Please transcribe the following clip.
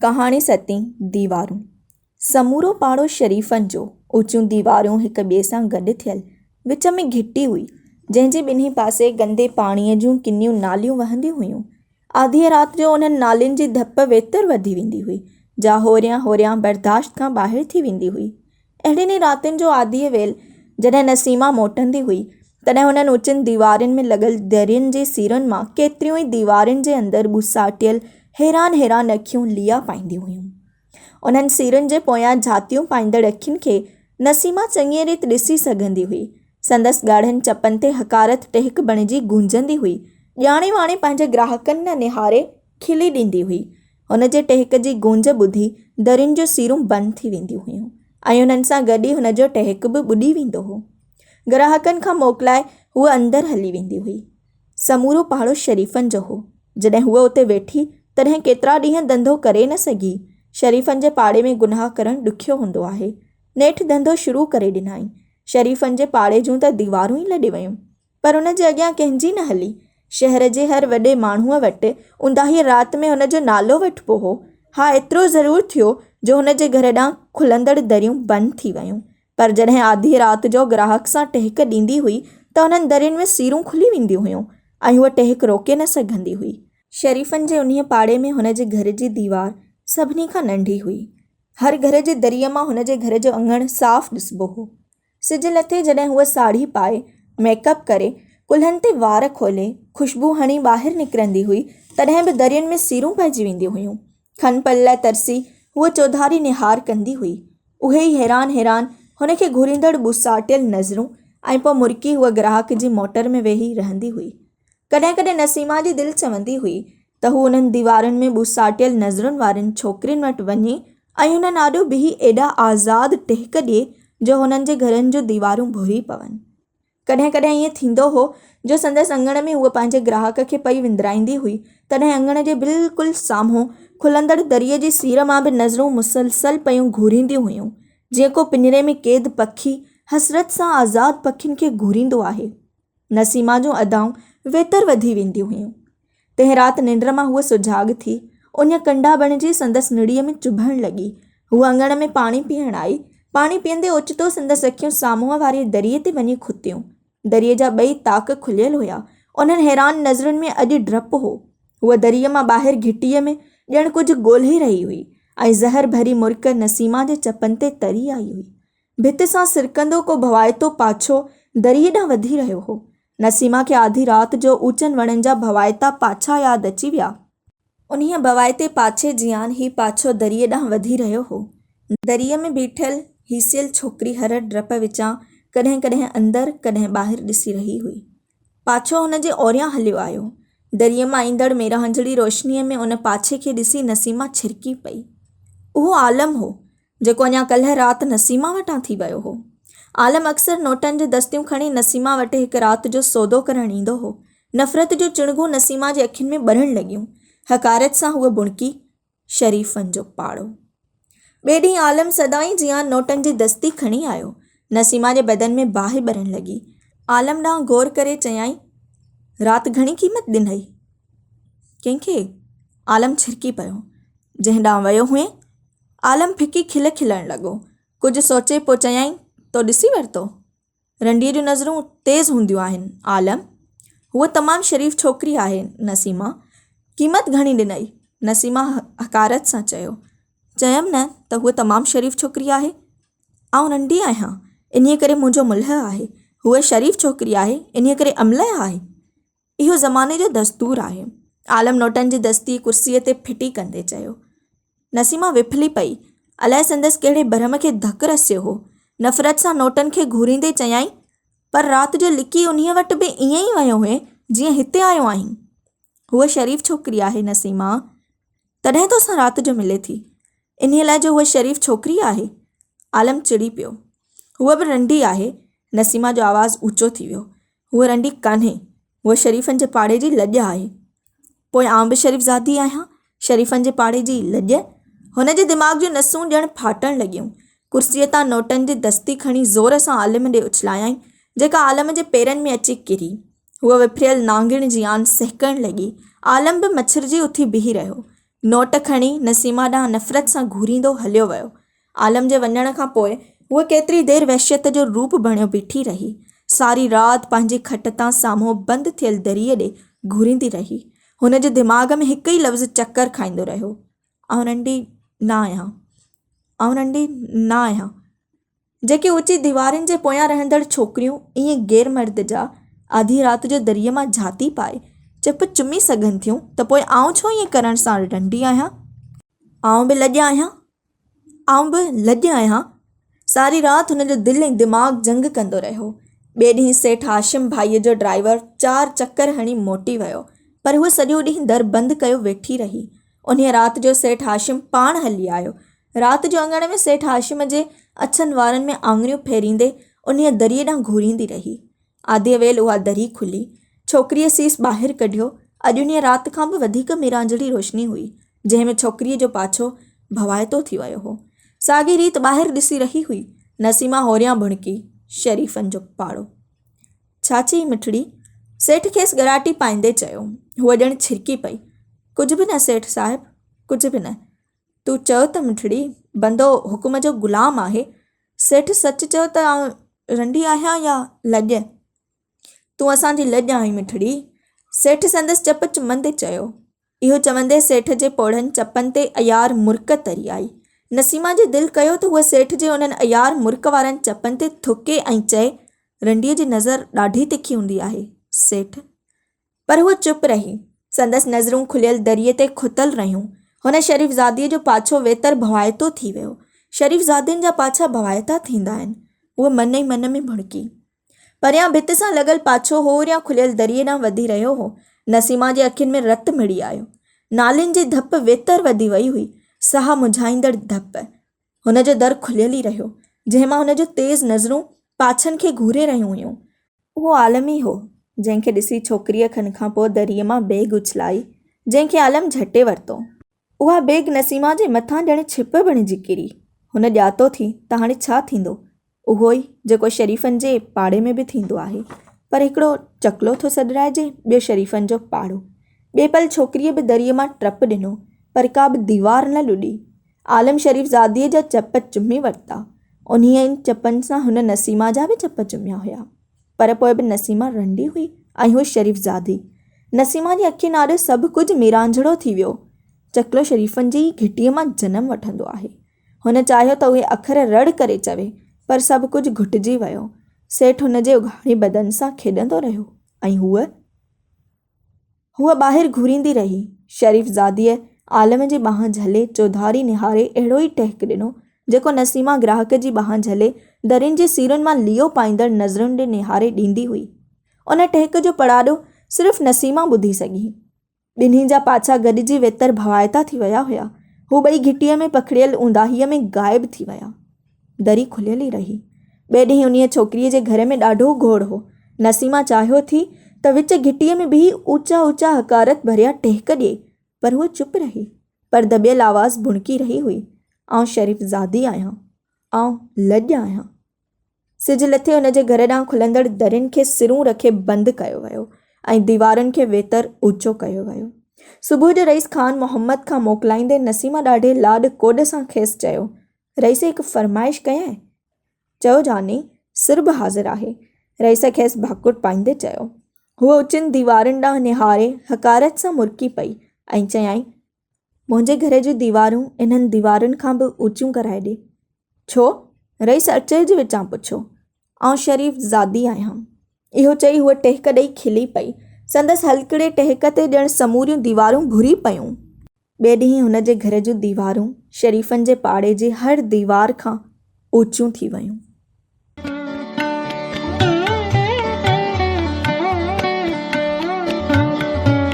ڪهاڻي ستين ديوارون. سمورو پاڙو شريفن جو، اوچيون ديوارون هڪ ٻئي سان گڏ ٿيل، وچ ۾ گهٽي هئي، جنهن جي ٻنهي پاسي گندي پاڻيء جون ڪنيون ناليون وهنديون هيون. آڌيء رات جو انهن نالين جي ڌپ ويتر وڌي ويندي هئي، جا هوريان هوريان برداشت کان ٻاهر ٿي ويندي هئي. اهڙين ئي راتين جو آڌيء ويل جڏهن نسيمه موٽندي هئي، تڏهن انهن اوچين ديوارين ۾ لڳل درين جي سيرن مان ڪيتريون ئي ديوارين جي اندر ٻوساٽيل حيران حيران اکيون ليئا پائينديون هيون. انهن سيرن جي پويان جهاتيون پائيندڙ اکين کي نسيمه چڱيء ريت ڏسي سگهندي هئي. سندس ڳاڙهن چپن تي حقارت ٽهڪ بڻجي گونجندي هئي. ڄاڻي واڻي پنهنجي گراهڪن ڏانهن نهاري کلي ڏيندي هئي. هن جي ٽهڪ جي گونج ٻڌي درين جون سيرون بند ٿي وينديون هيون ۽ انهن سان گڏ ئي هن جو ٽهڪ به ٻڏي ويندو هو. گراهڪن کان موڪلائي هوء اندر هلي ويندي هئي. سمورو پاڙو شريفن جو هو. جڏهن هوء اتي ويٺي، تڏهن ڪيترا ڏينهن ڌنڌو ڪري نه سگهي. شريفن جي پاڙي ۾ گناهه ڪرڻ ڏکيو هوندو آهي. نيٺ ڌنڌو شروع ڪري ڏنائين. شريفن جي پاڙي جون ته ديوارون ئي لڏي ويون. پر ان جي اڳيان ڪنهن جي نه هلي. شهر جي هر وڏي ماڻهوء وٽ اونداهيء رات ۾ هن جو نالو وٺبو هو. ها ايترو ضرور ٿيو جو هن جي گهر ڏانهن کلندڙ دريون بند ٿي ويون. پر جڏهن آڌيء رات جو گراهڪ سان ٽهڪ ڏيندي هئي ته انهن درين ۾ سيرون کلي وينديون هيون ۽ هوء ٽهڪ روڪي نه سگهندي هئي. شريفن جي انهيء پاڙي ۾ هن جي گهر جي ديوار سڀني کان ننڍي هئي. هر گهر جي دريء مان هن جي گهر جو اڱڻ صاف ڏسبو هو. سج لٿي جڏهن هوء ساڙهي پائي، ميڪ اپ ڪري، ڪلهن تي وار کولي، خوشبو هڻي ٻاهر نڪرندي هئي، تڏهن به درين ۾ سيرون پئجي وينديون هيون. کن پل لاء ترسي هوء چوڌاري نهار ڪندي هئي. اهي ئي حيران حيران هن کي گهوريندڙ ٻوساٽيل نظرون ۽ پوء مرڪي هوء گراهڪ جي موٽر ۾ ويهي رهندي هئي. ڪڏهن ڪڏهن نسيمه جي دل چوندي هئي ته هو انهن ديوارن ۾ ٻوساٽيل نظرن وارين ڇوڪرين وٽ وڃي ۽ هنن آڏو بيهي ايڏا آزاد ٽهڪ ڏئي جو هنن جي گهرن جون ديوارون ڀري پون. ڪڏهن ڪڏهن ائين ٿيندو هو جو سندس اڱڻ ۾ هوء پنهنجي گراهڪ کي پئي وندرائيندي هئي، تڏهن اڱڻ جي بلڪل سامهون کلندڙ دريء جي سير مان به نظرون مسلسل پيون گهورينديون هيون، جيئن ڪو پڃري ۾ قيد پکي حسرت سان آزاد پکين کي گهوريندو آهي. نسيمه جون ادائون ويتر وڌي وينديون هيون. تنهن رات ننڊ مان هوء سجاڳ ٿي، اڃ ڪنڊا بڻجي سندس نڙيء ۾ چڀڻ لڳي. هوء اڱڻ ۾ پاڻي پيئڻ آئي. پاڻي پيئندي اوچتو سندس اکيون سامهون واريء دريء تي وڃي کتيون. دريء جا ٻئي طاق کليل هيا. انهن حيران نظرن ۾ اڄ ڊپ هو. هوء دريء مان ٻاهر گهٽيء ۾ ڄڻ ڪجهه ڳولهي رهي هئي ۽ زهر ڀري مرڪ نسيمه جي چپن تي تري آئي هئي. ڀت سان سرڪندو ڪو ڀوائتو پاڇو دريء ڏانهن وڌي رهيو هو. نسيمه کي آڌي رات جو اوچن وڻن جا ڀوائتا پاڇا ياد اچي ويا. انهيء ڀوائتي پاڇي جيان هي پاڇو دريء ڏانهن وڌي رهيو هو. دريء ۾ بيٺل هيسيل ڇوڪري هر ڊپ وچان ڪڏهن ڪڏهن اندر ڪڏهن ٻاهر ڏسي رهي هئي. پاڇو هن جي اوريان هليو آيو. دريء مان ايندڙ ميرانجهڙي روشنيء ۾ ان پاڇي کي ڏسي نسيمه ڇرڪي پئي. اهو عالم هو. جيڪو اڃا ڪلهه رات نسيمه وٽان ٿي ويو هو. عالم اڪثر نوٽن جون دستيون کڻي نسيمه وٽ هڪ رات جو سودو ڪرڻ ايندو هو. نفرت جون چڻگون نسيمه جي اکين ۾ ٻرڻ لڳيون. حقارت سان هوء ڀڻڪي، شريفن جو پاڙو. ٻئي ڏينهن عالم سدائين جيان نوٽن جي دستي کڻي آيو. نسيمه جي بدن ۾ باهه ٻرڻ لڳي. عالم ڏانهن غور ڪري چيائين، رات گهڻي قيمت ڏنئي؟ ڪنهن کي؟ عالم ڇرڪي پيو. جنهن ڏانهن ويو هئين؟ عالم ڦڪي کل کلڻ لڳو. ڪجهه سوچي پوء چيائين، تو ڏسي ورتو؟ رنڊيء جون نظرون تيز هونديون آهن، عالم. هوء تمام شريف ڇوڪري آهي، نسيمه. قيمت گهڻي ڏنئي؟ نسيمه حقارت سان چيو. چيم نه ته هوء تمام شريف ڇوڪري آهي. آئون رنڊي آهيان، انهيء ڪري منهنجو ملهه آهي. هوء شريف ڇوڪري آهي، انهيء ڪري املهه آهي. اهو زماني جو دستور آهي. عالم نوٽن جي دستي ڪرسيء تي ڦٽي ڪندي چيو. نسيمه وڦلي پئي. الائي سندس ڪهڙي ڀرم کي ڌڪ رسيو هو. نفرت سان نوٽن کي گهوريندي چيائين، پر رات جو لڪي انهيء وٽ به ائين ئي ويو هئين، جيئن هتي آيو آهين. هوء شريف ڇوڪري آهي نسيمه. تڏهن توسان رات جو ملي ٿي. انهيء لاء جو هوء شريف ڇوڪري آهي. عالم چڙي پيو. هوء به رنڊي آهي. نسيمه جو آواز اوچو ٿي ويو. هوء رنڊي ڪانهي، هوء شريفن جي پاڙي جي لڄ آهي. پوء آئون به شريف زادي آهيان، شريفن جي پاڙي جي لڄ؟ هن جي دماغ جون نسون ڄڻ ڦاٽڻ لڳيون. ڪرسيء تان نوٽن جي دستي کڻي زور سان عالم ڏي اڇلايائين، جيڪا عالم جي پيرن ۾ اچي ڪري. هوء وڦريل نانگڻ جيان سهڪڻ لڳي. عالم به مڇرجي اٿي بيهي رهيو. نوٽ کڻي نسيمه ڏانهن نفرت سان گهوريندو هليو ويو. عالم جي وڃڻ کان پوء هوء ڪيتري دير وحشت جو روپ بڻيو بيٺي رهي. ساري رات پنهنجي کٽ تان سامهون بند ٿيل دريء ڏي گهوريندي رهي. هن جي دماغ ۾ هڪ ئي لفظ چڪر کائيندو رهيو. آئون رنڊي نه آهيان. آئون رنڊي نه آهيان. جيڪي اوچي ديوارن جي پويان رهندڙ ڇوڪريون ائين غير مرد جا آڌيء رات جو دريء مان جهاتي پائي چپ چمي سگهن ٿيون ته پوء آئون ڇو ائين ڪرڻ سان رنڊي آهيان؟ آئون به لڄ آهيان. آئون به لڄ آهيان. ساري رات هن جو دل ۽ دماغ جنگ ڪندو رهيو. ٻئي ڏينهن سيٺ هاشم ڀائيء جو ڊرائيور چار چڪر هڻي موٽي ويو، پر هوء سڄو ڏينهن در بند ڪيو ويٺي رهي. انهيء رات جو سيٺ هاشم پاڻ هلي آيو. رات جو اڱڻ ۾ سيٺ هاشم جي اڇن وارن ۾ آڱريون ڦيريندي انهيء دريء ڏانهن گهوريندي رهي. آڌيء ويل اها دري کلي. ڇوڪريء سيس ٻاهر ڪڍيو. اڄ انهيء رات کان به وڌيڪ ميرانجهڙي روشني هئي، جنهن ۾ ڇوڪريء جو پاڇو ڀوائتو ٿي ويو هو. ساڳي ريت ٻاهر ڏسي رهي هئي. نسيما هوريان ڀڻڪي، شريفن جو پاڙو. ڇا چيئي مٺڙي؟ سيٺ کيس ڳراٽي پائيندي چيو. هوء ڄڻ ڇرڪي پئي. ڪجهه به نه سيٺ صاحب، ڪجهه به نه. تون چئو ته مٺڙي، بندو حڪم جو غلام آهي. سيٺ سچ چئو ته آئون رنڊي آهيان يا لڄ؟ تون اسان جي لڄ آهين مٺڙي. سيٺ سندس چپ چمندي چيو. اهو چوندي سيٺ جي پوڙهن چپن تي عيار مرڪ تري آئي. نسيمه جي دل ڪيو ته هوء سيٺ جي انهن عيار مرڪ وارن چپن تي ٿڪي ۽ چئي، رنڊيء جي نظر ڏاڍي تکي هوندي آهي، سيٺ. پر هوء چپ رهي. سندس نظرون کليل دريء تي کتل رهيون. هن شريف زاديء جو پاڇو ويتر ڀوائتو ٿي ويو. شريف زادين جا پاڇا ڀوائتا ٿيندا آهن. هوء من ئي من ۾ ڀڻڪي. پريان ڀت سان لڳل پاڇو هوريان کليل دريء ڏانهن وڌي رهيو هو. نسيما جي اکين ۾ رت مڙي آيو. نالين جي ڌپ ويتر وڌي وئي هئي. ساهه منجهائيندڙ ڌپ. هن جو در کليل ئي رهيو، جنهن مان هن جون تيز نظرون پاڇن کي گهوري رهيون هيون. اهو عالم ئي هو، جنهن کي ڏسي ڇوڪريء کن کان پوء دريء مان بيگ اڇلائي، جنهن کي عالم جهٽي ورتو. اها بيگ نسيما جي مٿان ڄڻ ڇپ بڻجي ڪري. هن ڄاتو ٿي ته هاڻي ڇا ٿيندو. اهو ئي جيڪو شريفن جي پاڙي ۾ به ٿيندو آهي. پر هڪڙو چڪلو ٿو سڏرائجي، ٻيو شريفن جو پاڙو. ٻئي پل ڇوڪريء به دريء مان ٽپ ڏنو، پر ڪا به ديوار نه لڏي. عالم شريف زاديء جا چپ چمي ورتا. انهيء ئي چپن سان هن نسيما جا به چپ چميا هيا. پر پوء به نسيما رنڊي هئي ۽ هوء شريف زادي. نسيما جي اکين آڏو سڀ ڪجهه ميرانجهڙو ٿي ويو. چڪلو شريفن جي ئي گهٽيء مان جنم وٺندو آهي. هن چاهيو ته اهي اکر رڙ ڪري چوي، پر سڀ ڪجهه گهٽجي ويو. سيٺ هن جي اگهاڙي بدن سان کيڏندو رهيو ۽ هوء. هوء ٻاهر گهوريندي رهي. شريف زاديء عالم جي ٻانهن جهلي چوڌاري نهاري اهڙو ئي ٽهڪ ڏنو، جيڪو نسيمه گراهڪ جي ٻانهن جهلي درين جي سيرن مان ليئو پائيندڙ نظرن ڏي نهاري ڏيندي هئي. ان ٽهڪ جو پڙاڏو صرف نسيمه ٻڌي سگهي. ٻنهي جا پاڇا گڏجي ويتر ڀوائتا ٿي ويا هيا. هو ٻئي گهٽيء ۾ پکڙيل اونداهيء ۾ غائب ٿي ويا. دري کليل ئي رهي. ٻئي ڏينهن انهيء ڇوڪريء جي گهر ۾ ڏاڍو گوڙ هو. نسيمه چاهيو ٿي ته وچ گهٽيء ۾ بيهي اوچا اوچا حقارت ڀريا ٽهڪ ڏئي، پر هوء چپ رهي. پر دٻيل آواز ڀڻڪي رهي هئي، آئون شريف زادي آهيان. آئون لڄ آهيان. سج لٿي هن جي گهر ڏانهن کلندڙ درين کي سرون رکي بند ڪيو ويو ۽ ديوارن کي ويتر اوچو ڪيو ويو. صبح جو رئيس خان محمد کان موڪلائيندي نسيمه ڏاڍي لاڏ ڪوڏ سان کيس چيو، رئيس هڪ فرمائش ڪيانء؟ چئو جاني، سر به حاضر آهي. رئيس کيس ڀاڪر پائيندي چيو. هوء اچين ديوارن ڏانهن نهاري حقارت سان مرڪي پئي ۽ چيائين، منهنجي گهر جون ديوارون انهن ديوارن کان به اوچيون ڪرائي ڏي. ڇو؟ رئيس اچرج وچان پڇيو. آئون شريف زادي آهيان. اهو چئي هوء ٽهڪ ڏئي کلي پئي. سندس هلڪڙي ٽهڪ تي ڄڻ سموريون ديوارون ڀري پيون. ٻئي ڏينهن هن جي گهر جون ديوارون شريفن جي پاڙي جي هر ديوار کان اوچيون ٿي ويون.